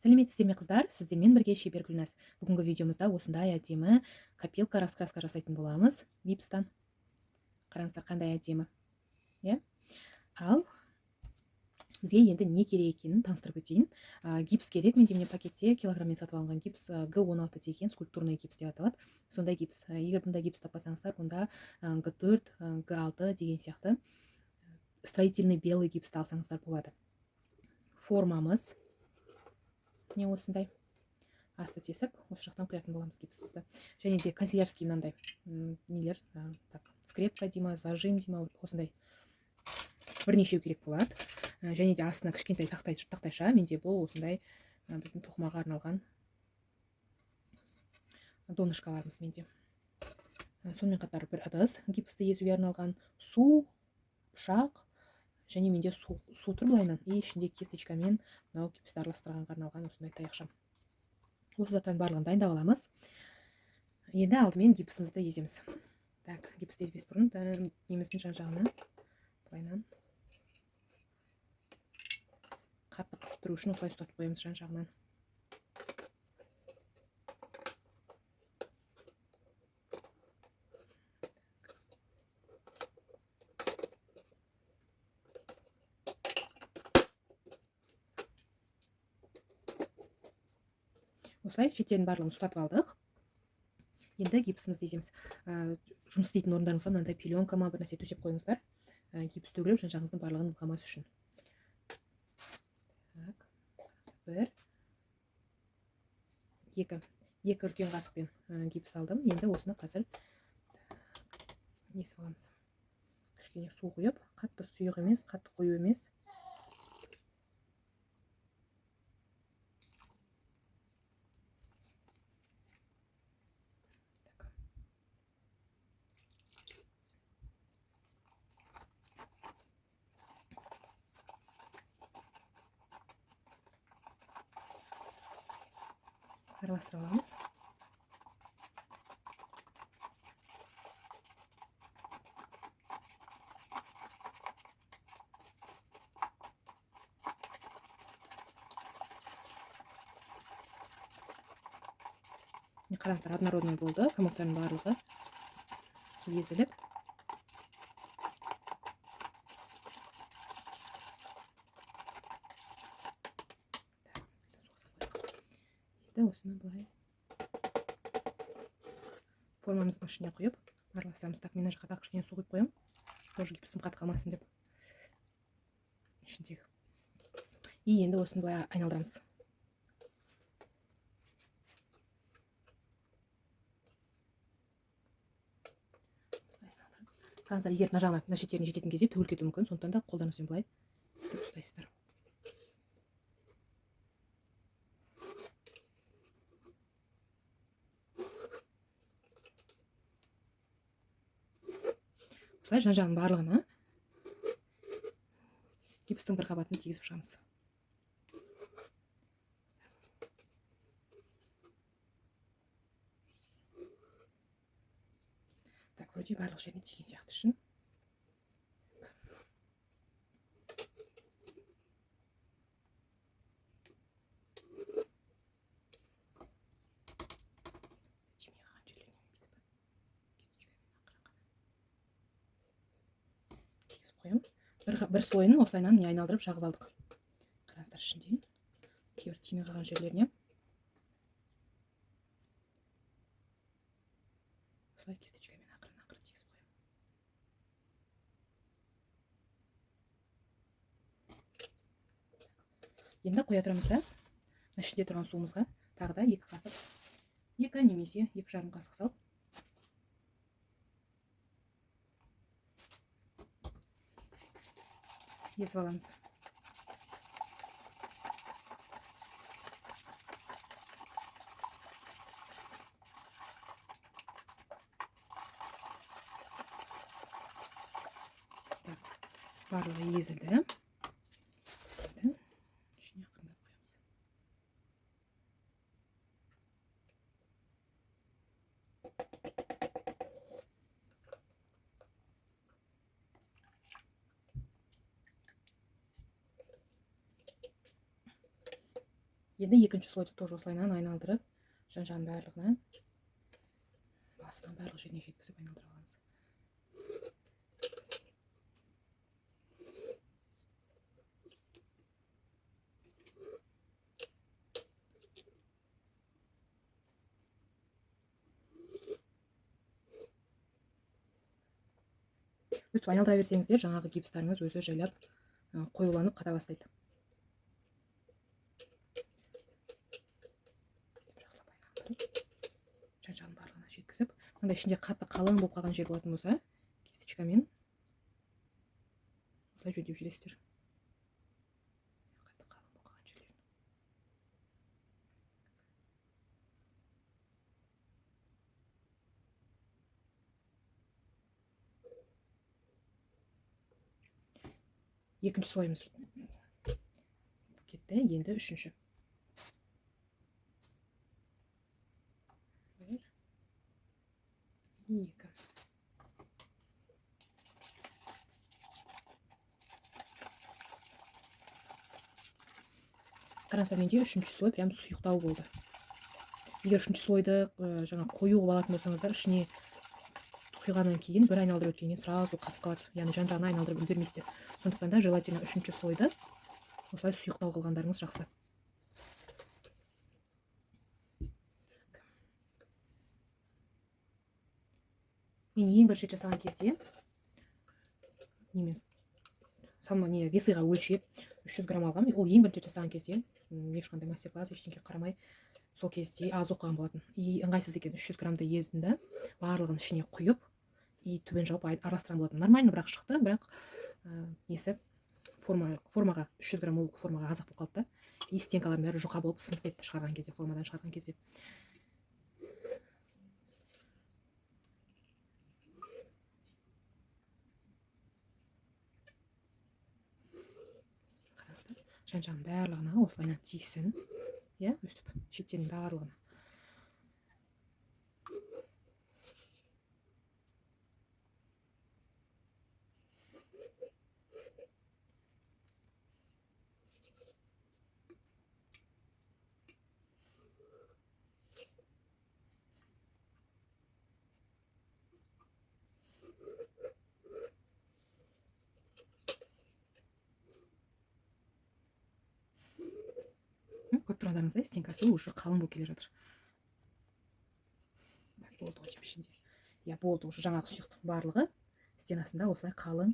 Сәлеметсіздер ме, қыздар? Сіздермен бірге шебер Гүлназ. Бүгінгі видеомызда осындай әдемі копилка раскраска жасайтын боламыз гипстан. Қараңыздар, қандай әдемі. Иә? Ал бізге енді не керек екенін таныстырып өтейін. Гипс керек. Менде міне пакетте килограмммен сатып алынған гипс, Г16 деген скульптурный гипс деп аталады. Сондай гипс. Егер бұндай гипс таппасаңыздар, онда Г4, Г6 деген сияқты строительный белый гипсті алсаңыздар болады. Формамыз міне осындай, асты тесік, осы жақтан құятын боламыз гипсімізді. Және де канцелярский мынандай нелер, так, скрепка дей ма, зажим дей ма, осындай бірнешеу керек болады. Және де астына кішкентай тақтайша, менде бұл осындай біздің тоқымаға арналған донышкаларымыз менде. Сонымен қатар бір ыдыс, гипсті езуге арналған, су, пышақ, және менде су тұр былайынан, и ішінде кисточкамен мынау гипсті араластырғанға арналған осындай таяқша. Осы заттардың барлығын дайындап аламыз. Енді алдымен гипсімізді еземіз. Так, гипсті езбес бұрын неміздің жан жағына былайынан қатты қысып тұру үшін осылай ұстатып қоямыз жан жағынан. Осылай шеттерінің барлығын ұстатып алдық. Енді гипсімізді еземіз. Жұмыс істейтін орындарыңызға мынандай пеленка ма бір нәрсе төсеп қойыңыздар. Гипс төгіліп жан жағыңыздың барлығын былғамас үшін. Так, бір, екі, екі үлкен қасықпен гипс алдым. Енді осыны қазір несіп аламыз. Кішкене су құйып, қатты сұйық емес, қатты қою емес. Араластырып аламыз. Міне, қараңыздар, однородный болды, комоктардың барлығы езіліп. Енді осыны былай формамыздың ішіне құйып араластырамыз. Так, мен мына жаққа тағы кішкене су құйып қоямын, тоже гипсім қатып қалмасын деп ішіндегі. И енді осыны былай айналдырамыз. Қараңыздар, егер мына жағына, мына шеттеріне жететін кезде төгіліп кетуі мүмкін, сондықтан да қолдарыңызбен былай бүйтіп ұстайсыздар. Осылай жан жағының барлығына гипстің бір қабатын тигізіп шығамыз. Так, вроде барлық жеріне тиген сияқты ішін. Қоямын. Бір слойын осылайынан не айналдырып жағып алдық. Қараңыздар, ішінде кейбір тимей қалған жерлеріне осылай кисточкамен ақырын-ақырын тигізіп қоямын. Енді қоя тұрамыз да, мына ішінде тұрған суымызға тағы да екі қасық, екі немесе екі жарым қасық салып езіп аламыз. Так, барлығы езілді. Енді ішіне ақырындап құямыз. Енді екінші слойды тоже осылайынан айналдырып, жан-жағын барлығынан, басынан барлық жеріне жеткізіп айналдырып аламыз. Өстіп айналдыра берсеңіздер, жаңағы гипстарыңыз өзі жайлап қоюланып қата бастайды. Жақсылап айналдырып, жан-жағын барлығына жеткізіп, мынандай ішінде қатты қалың болып қалған жер болатын болса, кисточкамен осылай жөндеп жібересіздер. Қатты қалың болып қалған жерлерін. Екінші слойымыз кетті, енді үшінші. 1, 2. Қараңыздар, менде үшінші слой прям сұйықтау болды. Егер үшінші слойды жаңа қою қылып алатын болсаңыздар, ішіне құйғаннан кейін бір айналдырып өткеннен сразу қатып қалады. Яғни жан-жағына айналдырып үлгермейсіздер. Сондықтан да желательно үшінші слойды осылай сұйықтау қылғандарыңыз жақсы. Мен ең бірінші рет жасаған кезде немен салма, не, весыға өлшеп 300 грамм алғанмын. Ол ең бірінші рет жасаған кезде, ешқандай мастер-класс, ештеңе қарамай, сол кезде аз оқыған болатын. И ыңғайсыз екен, 300 граммды ездім да, барлығын ішіне құйып, и түбін жауып араластырған болатын. Нормально бірақ шықты, бірақ, несі, формаға 300 грамм ол формаға аз-ақ болып қалды да. И стенкалардың бәрі жұқа болып сынып кетті шығарған кезде, формадан шығарған кезде. Қараңыздар, жан-жағының барлығына осылайынан тисін, иә, өстіп шеттерінің барлығына. Көріп тұрғандарыңыздай, стенкасы уже қалың болып келе жатыр. Так, болды ғой деп ішінде. Иә, болды, уже жаңағы сұйықтың барлығы стенасында осылай қалың,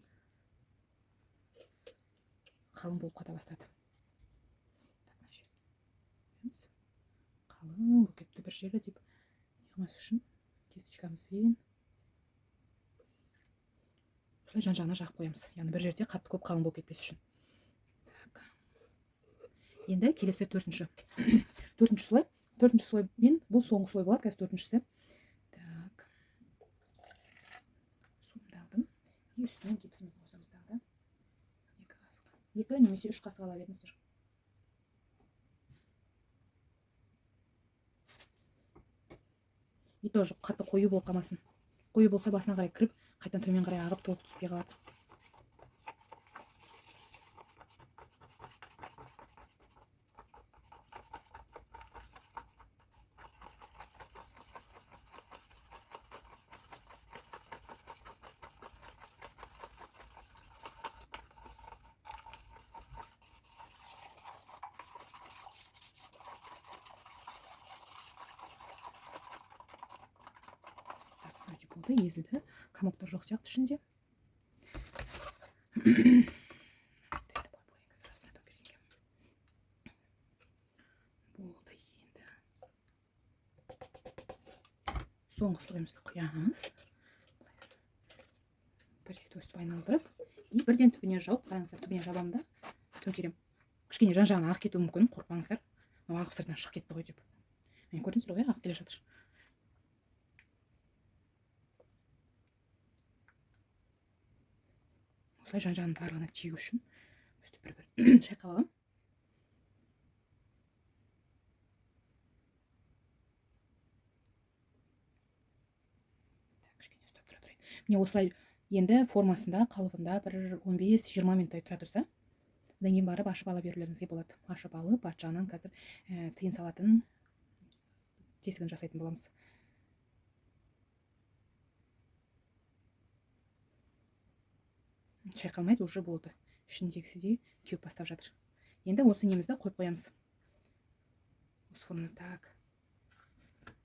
қалың болып қата бастады. Так, мына жерін көреміз. Қалың болып кетті бір жері деп неғылмас үшін кисточкамызбен осылай жан-жағына жағып қоямыз. Яғни бір жерде қатты көп қалың болып кетпес үшін. Так. Енді келесі төртінші. Төртінші слой. Төртінші слой мен бұл соңғы слой болады, қазір төртіншісі. Так. Суымды алдым. И үстінен гипсімізді қосамыз тағы да. 2 қасық. 2 немесе 3 қасық ала беріңіздер. И тоже қатты қою болып қалмасын. Қою болса басына қарай кіріп, қайтадан төмен қарай ағып толық түспей қалады. Болды, езілді. Комоктар жоқ сияқты ішінде. Болды енді. Соңғы слойымызды құямыз. Бір рет өстіп айналдырып, и бірден түбіне жауып, қараңыздар, түбіне жабамын да, төңкеремін. Кішкене жан-жағына ағып кетуі мүмкін, қорықпаңыздар. Мынау ағып сыртынан шығып кетті ғой деп. Міне көрдіңіздер ғой, ағып келе жатыр. Осылай жан-жағының барлығына тию үшін өстіп бір-бір шайқап аламын. Так, кішкене ұстап тұра тұрайын. Міне осылай енді формасында, қалыбында бір он бес-жиырма минуттай тұра тұрса, Одан кейін барып ашып ала берулеріңізге болады. Ашып алып, арт жағынан қазір тиын салатын тесігін жасайтын боламыз. Шайқалмайды, уже болды. Ішіндегісі де кеуіп бастап жатыр. Енді осы немізді қойып қоямыз. Осы форманы так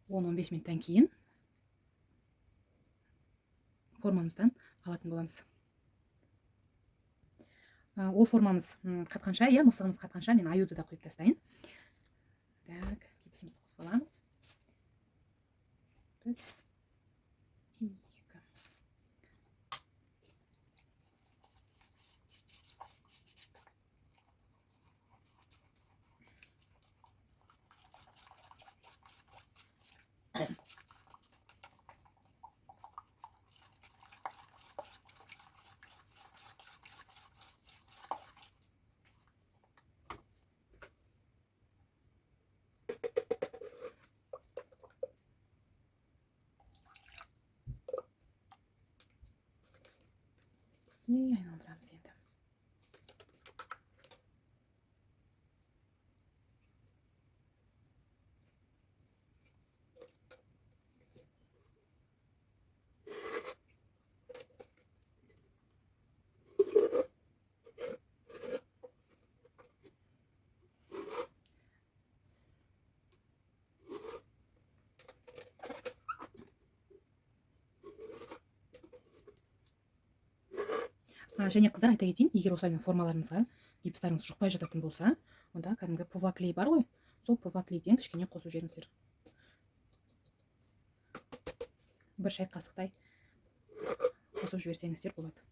10-15 минуттан кейін формамыздан алатын боламыз. Ол формамыз қатқанша, иә, мысығымыз қатқанша мен аюды да қойып тастайын. Так, гипсімізді қосып аламыз. 1, 2. И айналдырамыз енді. Және қыздар айта кетейін, егер осылай формаларыңызға гипстарыңыз жұқпай жататын болса, онда кәдімгі ПВА клей бар ғой, сол ПВА клейден кішкене қосып жіберіңіздер. Бір шай қасықтай қосып жіберсеңіздер болады.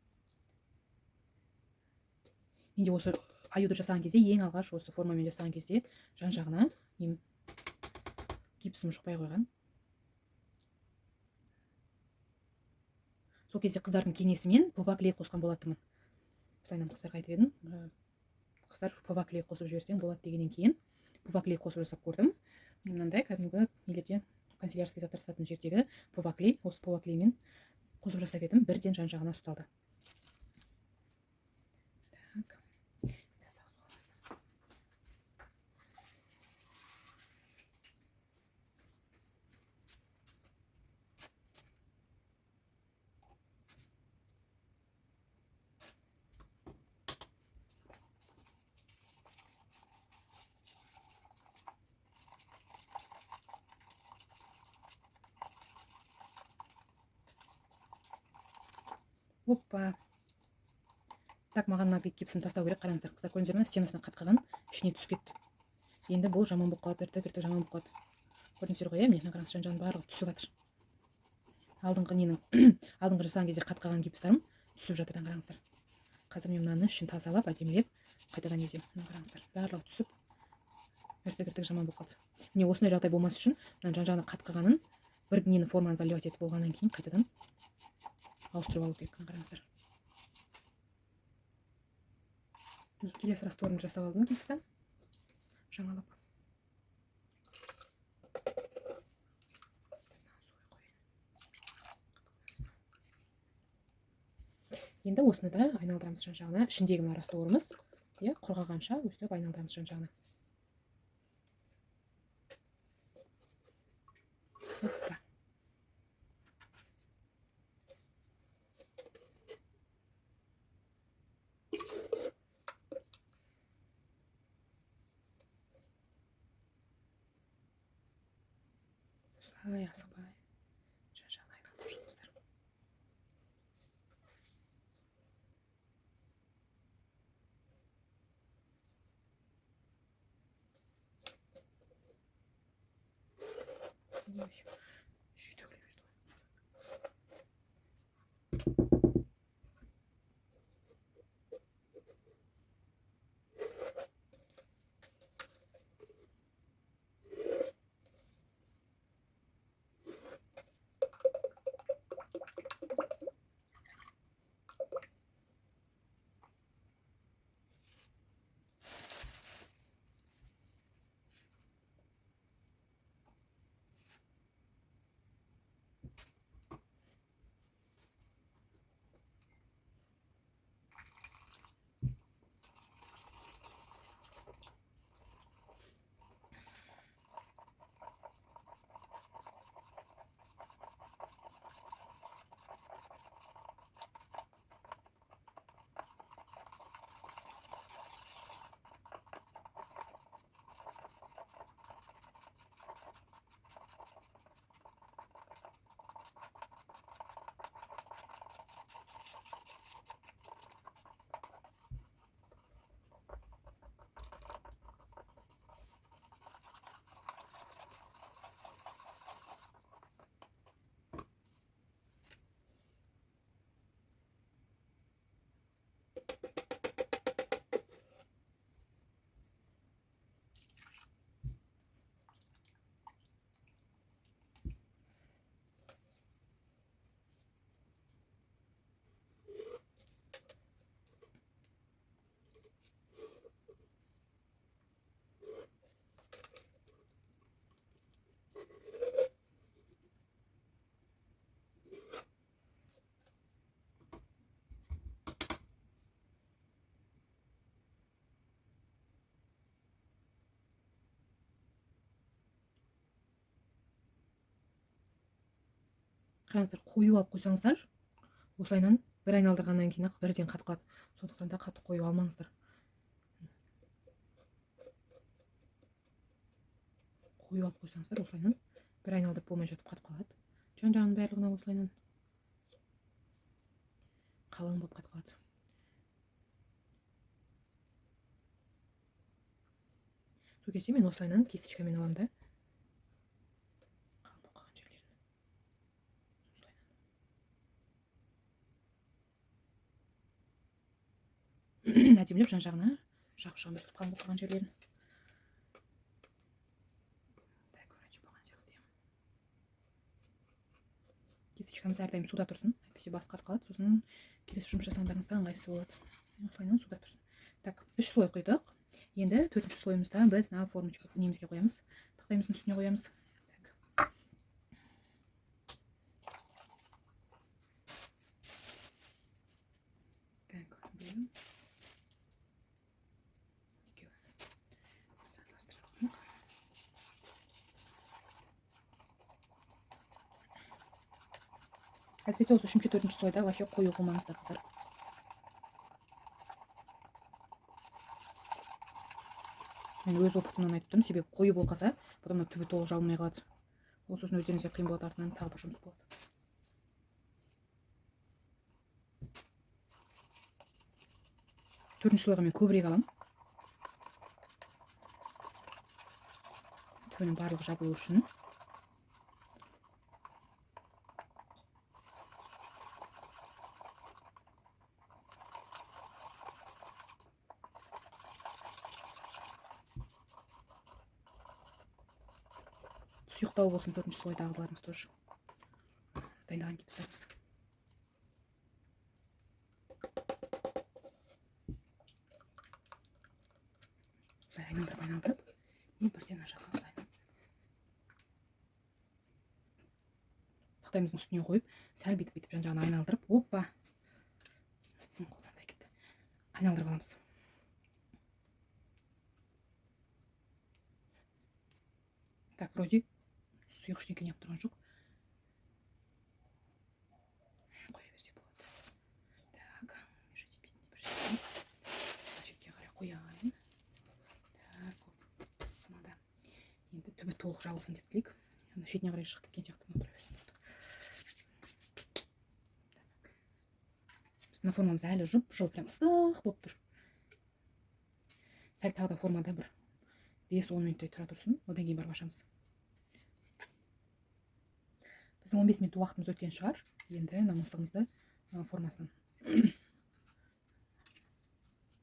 Менде осы аюды жасаған кезде, ең алғаш осы формамен жасаған кезде жан жағына гипсім жұқпай қойған. Сол кезде қыздардың кеңесімен ПВА клей қосқан болатынмын. Осылайынан қыздарға айтып едім. Қыздар ПВА клей қосып жіберсең болады дегеннен кейін ПВА клей қосып жасап көрдім. Мынандай кәдімгі нелерде канцелярский заттар сататын жердегі ПВА клей, осы ПВА клеймен қосып жасап едім, бірден жан жағына ұсталды. Так. Опа. Так, маған мына гипсін тастау керек. Қараңыздар, қыздар, көрдіңіздер ме? Стенасына қатқаған, ішіне түсіп кетті. Енді бұл жаман болып қалады, іртік-іртік жаман болып қалады. Көрдіңіздер ғой, иә? Міне, қараңыз, жан-жағының барлығы түсіп жатыр. Алдыңғы жасаған кезде қатқаған гипстарым түсіп жатыр, қараңыздар. Қазір мен мынаны ішін тазалап, әдемілеп қайтадан еземін. Мына қараңыздар, барлығы түсіп, іртік-іртік жаман болып қалды. Міне, осындай жағдай болмас үшін мына жан-жағына қатқағанын бір нені форманы заливать етіп болғаннан кейін қайтадан ауыстырып алу керек. Қараңыздар. Міне, келесі растворымды жасап алдым гипстан. Жаңалап. Енді осыны да айналдырамыз жан жағына. Ішіндегі мына растворымыз, иә, құрғағанша өстіп айналдырамыз жан жағына. Оппа. Осылай асықпай жан жағына айналдырып шығыңыздар. Не вообще? Еще и төгіле берді ғой. Қараңыздар, қою алып қойсаңыздар, осылайынан бір айналдырғаннан кейін ақ бірден қатып қалады. Сондықтан да қатты қою алмаңыздар. Қою алып қойсаңыздар, осылайынан бір айналдырып болмай жатып қатып қалады. Жан-жағының барлығына осылайынан қалың болып қатып қалады. Сол кезде мен осылайынан кисточкамен аламын да. Қалың болып қалған жерлерін. Осылайынан. Әдемілеп жан-жағына жағып шығамын өстіп қалың болып қалған жерлерін. Так, вроде болған сияқты. Кисточкамыз әрдайым суда тұрсын, әйтпесе бас қатып қалады, сосын келесі жұмыс жасағандарыңызда ыңғайсыз болады. Осылайынан суда тұрсын. Так, 3 слой құйдық. Енді 4-ші слойымызда біз мына формочка немізге қоямыз, тақтайымыздың үстіне қоямыз. Так. Так, біреу, екеу. Біз араластырып. Әсіресе осы 3-ші, 4-ші слойда вообще қою қылмаңыздар, қыздар. Мен өз опытымнан айтып тұрмын, себебі қою болып қалса, потом мына түбі толық жабылмай қалады. Ол сосын өздеріңізге қиын болады, артынан тағы бір жұмыс болады. 4-ші слойға мен көбірек аламын. Түбінің барлығы жабылу үшін. Сұйықтау болсын 4-ші слойдағыларыңыз тоже. Дайындаған гипстарыңыз. Осылай айналдырып, айналдырып, и бірден ар жаққа осылай тақтайымыздың үстіне қойып, сәл бүйтіп, бүйтіп жан-жағына айналдырып, опа! Қолдан да кетті. Айналдырып аламыз. Так, вроде сұйық ештеңе неғып тұрған жоқ. Қоя берсек болады. Так, мешать етпейтіндей бір жерге. Мына шетке қарай қояйын. Так, опс, мында. Енді түбі толық жабылсын деп тілейік. Ана шетіне қарай шығып кеткен сияқты мына тұра берсін болды. Так. Біздің мына формамыз әлі жып-жылы, прям ыстық болып тұр. Сәл тағы да формада бір 5-10 минуттай тұра тұрсын, одан кейін барып ашамыз. Біздің 15 минут уақытымыз өткен шығар. Енді мына мысығымызды формасынан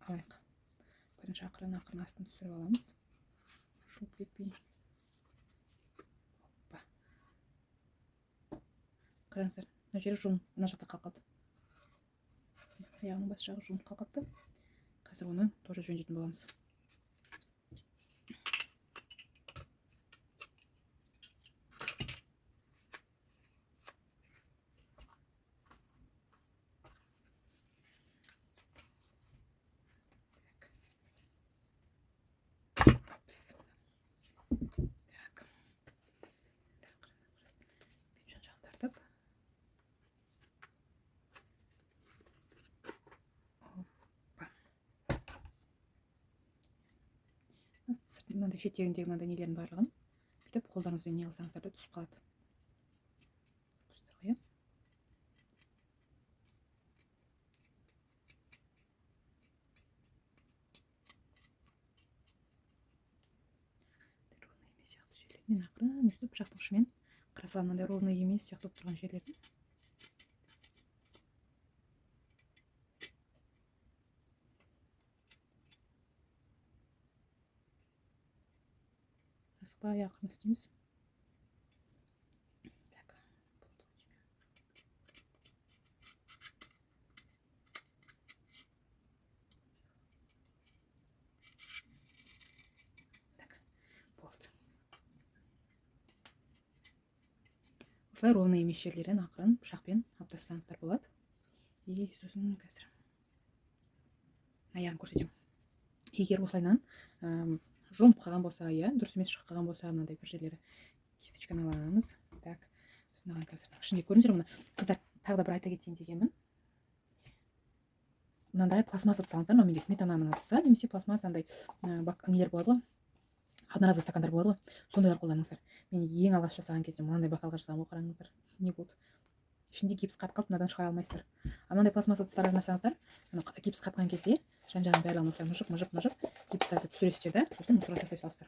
алайық. Бірінші ақырын ақырын астын түсіріп аламыз. Шуып кетпей. Оппа. Қараңыздар, мына жері жұн, мына жақта қалып қалды. Аяғының бас жағы жұн қалып қалыпты. Қазір оны тоже жөндейтін боламыз. Мынандай шеттеріндегі мынандай нелердің барлығын бүйтіп қолдарыңызбен не қылсаңыздар да түсіп қалады. Дұрыстар ғой, иә? Ровно емес сияқты жерлер. Мен ақырын өстіп пышақтың ұшымен қыра саламын, мынандай ровно емес сияқты болып тұрған жерлерді. Асықпай ақырын істейміз. Так, болды ғой деймін. Так, болды. Осылай ровно емес жерлерін ақырын пышақпен алып тастасаңыздар болады. И сосын қазір аяғын көрсетемін. Егер осылайынан жонып қалған болса, иә, дұрыс емес шығып қалған болса, мынандай бір жерлері кисточканы аламыз. Так, Біз мынаған қазір ішінде көрдіңіздер мына қыздар, тағы да бір айта кетейін дегенмін. Мынандай пластмасс ыдыс алыңыздар, мынау менде сметананың ыдысы, немесе пластмасс андай нелер болады ғой, одноразовый стакандар болады ғой, сондайлар қолданыңыздар. Мен ең алғаш жасаған кезде мынандай бокалға жасағанмын ғой, қараңыздар, не болды. Ішінде гипс қатып қалды, мынадан шығара алмайсыздар. А мынандай пластмасс ыдыстар арнасаңыздар, ана гипс қатқан кезде жан жағын барлығын осылай мыжып, мыжып, мыжып гипстарды түсіресіздер да, сосын мусорға тастай саласыздар.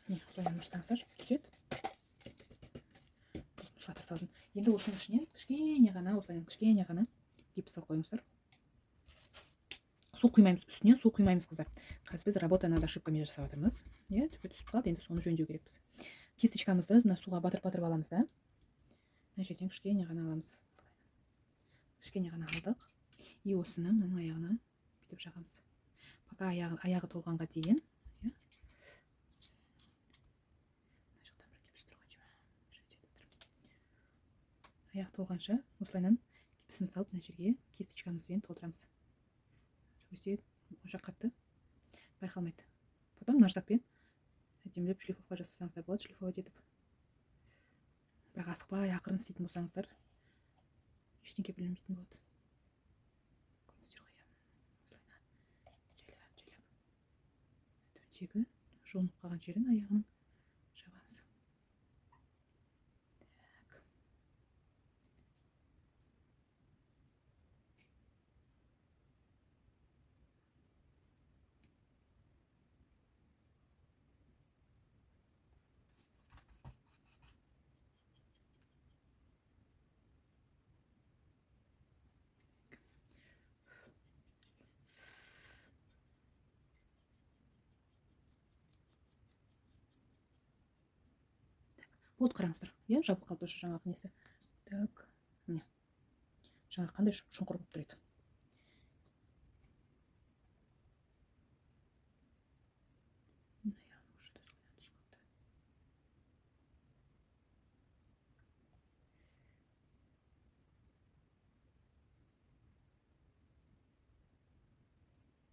Міне, осылай мыжсаңыздар түседі. Мусорға тастадым. Енді осының ішінен кішкене ғана, осылай кішкене ғана гипс салып қойыңыздар. Су құймаймыз, үстінен су құймаймыз, қыздар. Қазір біз работа над ошибками жасап жатырмыз. Иә, түбі түсіп қалды, енді соны жөндеу керекпіз. Кисточкамызды мына суға батырып-батырып аламыз да. Мына жерден кішкене ғана аламыз. Кішкене ғана алдық. И осыны мынаның аяғына бүйтіп жағамыз. Пока аяғы толғанға дейін, иә. Мына жақта бір гипс тұр ғой деймін. Жерде тұр. Аяғы толғанша осылайынан гипсімізді алып мына жерге кисточкамызбен толтырамыз. Сол кезде онша қатты байқалмайды. Потом наждакпен әдемілеп шлифовка жасасаңыздар болады, шлифовать етіп. Бірақ асықпай ақырын істейтін болсаңыздар, ештеңе білінбейтін болады. Көрдіңіздер ғой, иә. Осылайынан жайлап, жайлап түбіндегі жұлынып қалған жерін аяғының жабамыз. Так. Болды, қараңыздар, иә, жабылып қалды уже жаңағы несі. Так, міне. Жаңағы қандай шұңқыр болып тұр еді.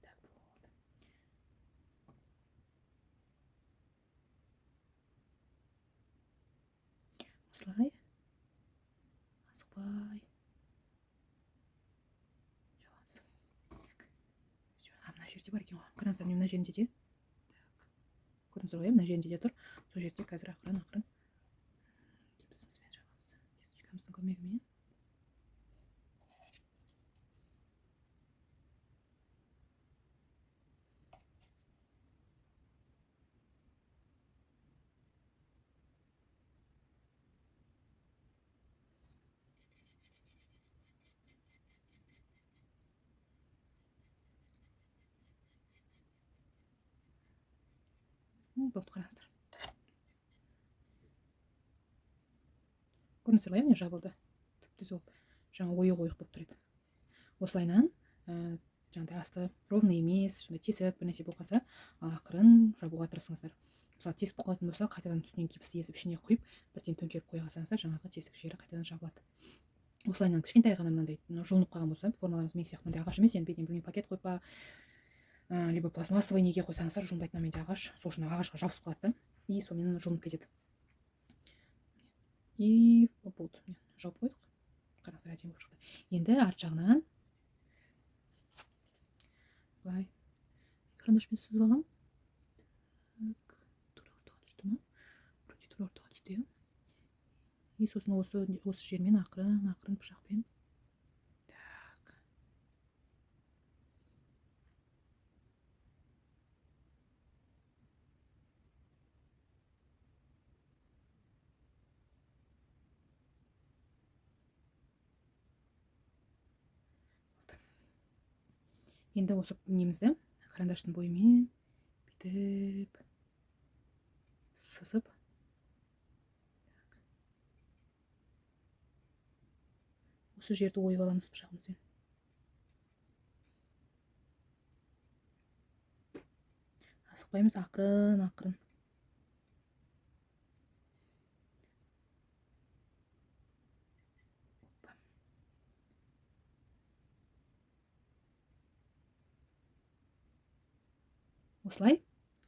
Так, болды. Осылай асықпай жабамыз. А, мына жерде бар екен ғой. Қараңыздар, міне мына жерінде де. Так. Көрдіңіздер ғой, мына жерінде де тұр. Сол жерде қазір ақырын ақырын гипсімізбен жабамыз. Кисточкамыздың көмегімен. Болды, қараңыздар. Көрдіңіздер ғой, міне жабылды. Түп-түзу болып, жаңа ойық-ойық болып тұр еді. Осылайынан, жаңағыдай асты ровный емес, сондай тесік бір нәрсе болып қалса, ақырын жабуға тырысыңыздар. Мысалы, тесік болып қалатын болса, қайтадан үстінен гипс езіп ішіне құйып, бірден төңкеріп қоя қалсаңыздар, жаңағы тесік жері қайтадан жабылады. Осылайынан кішкентай ғана мынандай, мына жұлынып қалған болса, формаларыңыз мен сияқты мынандай ағаш емес, енді бетінен білмеймін, пакет қойып па, либо пластмассовый неге қойсаңыздар, жұлынбайтын менде ағаш, сол үшін ағашқа жабысып қалады да, и сонымен жұлынып кетеді. И болды, міне, жауып қойдық. Қараңыздар, әдемі болып шықты. Енді арт жағынан былай карандашпен сызып аламын. Так, тура ортаға түсті ма? Вроде тура ортаға түсті, иә. И сосын осы жермен ақырын, ақырын пышақпен. Так. Енді осы немізді карандаштың бойымен бүйтіп сызып, осы жерді ойып аламыз пышағымызбен. Асықпаймыз, ақырын, ақырын. Осылай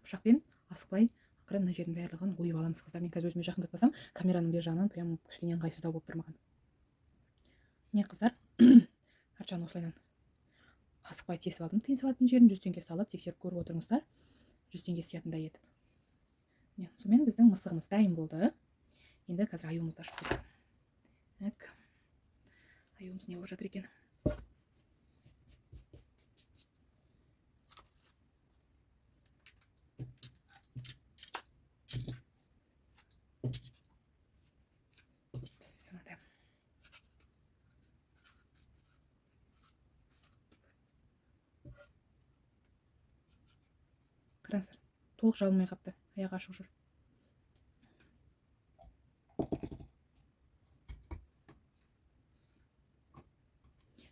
пышақпен асықпай Ақырын мына жердің барлығын ойып аламыз, қыздар. Мен қазір өзіме жақындатпасам, камераның бер жағынан прям кішкене ыңғайсыздау болып тұр маған. Міне, қыздар, арт жағын осылайынан асықпай тесіп алдым. Тиын салатын жерін 100 теңге салып тексеріп көріп отырыңыздар, 100 теңге сиятындай етіп. Міне, сонымен біздің мысығымыз дайын болды. Енді қазір аюымызды ашып көрейік. Так, аюымыз не болып жатыр екен? Бісміллә. Қараңыздар, толық жабылмай қапты, аяғы ашық жүр.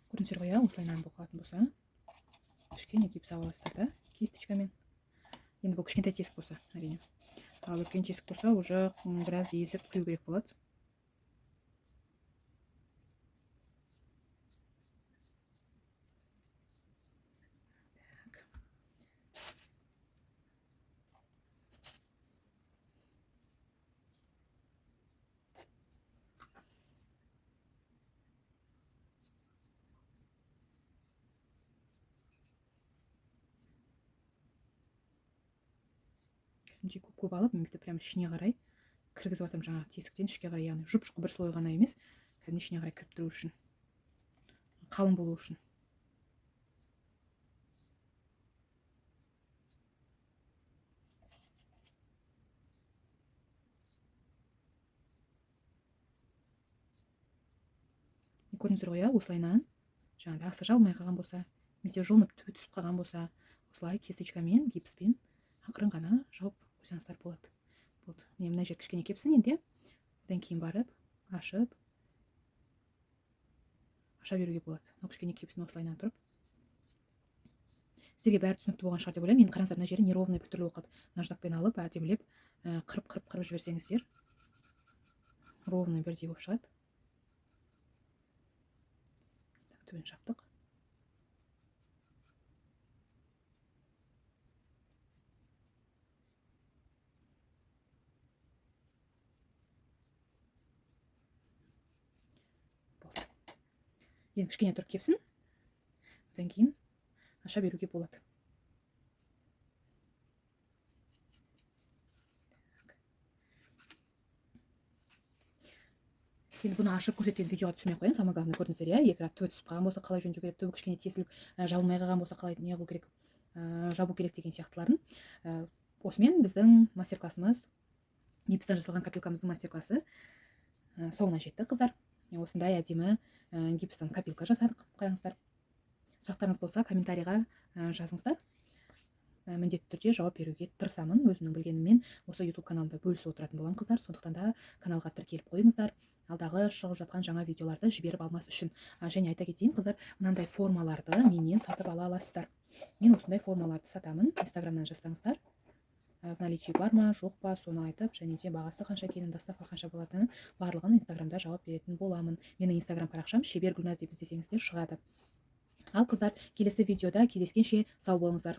Көрдіңіздер ғой, иә, осылайынан болып қалатын болса, кішкене гипс алып аласыздар да, кисточкамен. Енді бұл кішкентай тесік болса, әрине. Ал үлкен тесік болса, уже біраз езіп құю керек болады. Кәдімгідей көп-көп алып, мен бүйтіп прям ішіне қарай кіргізіп жатырмын жаңағы тесіктен ішке қарай, яғни жұп-жұқа бір слой ғана емес, кәдімгі ішіне қарай кіріп тұру үшін, қалың болу үшін. Көрдіңіздер ғой, иә, осылайынан жаңағыдай асы жабылмай қалған болса, немесе жұлынып түбі түсіп қалған болса, осылай кисточкамен, гипспен ақырын ғана жауып қойсаңыздар болады. Болды. Міне, мына жер кішкене кепсін енді. Одан кейін барып ашып аша беруге болады. Мынау кішкене кепсін осылайынан тұрып. Сіздерге бәрі түсінікті болған шығар деп ойлаймын. Енді қараңыздар, мына жері неровный біртүрлі болып қалды. Наждакпен алып, әдемілеп, қырып-қырып жіберсеңіздер, ровный бірдей болып шығады. Так, түбін жаптық. Болды. Енді кішкене тұрып кепсін. Одан кейін аша беруге болады. Енді бұны ашып көрсеткен видеоға түсірмей ақ қояйын. Самое главное көрдіңіздер, иә, екі рет түбі түсіп қалған болса қалай жөндеу керек, түбі кішкене тесіліп, жабылмай қалған болса қалай не қылу керек, жабу керек деген сияқтыларын. Осымен біздің мастер-классымыз, гипстен жасалған копилкамыздың мастер-классы, соңына жетті, қыздар. Осындай әдемі, гипстен копилка жасадық, қараңыздар. Сұрақтарыңыз болса комментарийға, жазыңыздар. Міндетті түрде жауап беруге тырысамын. Өзімнің білгеніммен осы YouTube каналымда бөлісіп отыратын боламын, қыздар. Сондықтан да каналға тіркеліп қойыңыздар. Алдағы шығып жатқан жаңа видеоларды жіберіп алмас үшін. Және айта кетейін, қыздар, мынандай формаларды менен сатып ала аласыздар. Мен осындай формаларды сатамын. Инстаграмнан жазсаңыздар, в наличии бар ма, жоқ па, соны айтып, және де бағасы қанша екенін, доставка қанша болатынын барлығын Инстаграмда жауап беретін боламын. Менің Инстаграм парақшам Шебер Гүлназ деп іздесеңіздер шығады. Ал қыздар, келесі видеода кездескенше сау болыңыздар.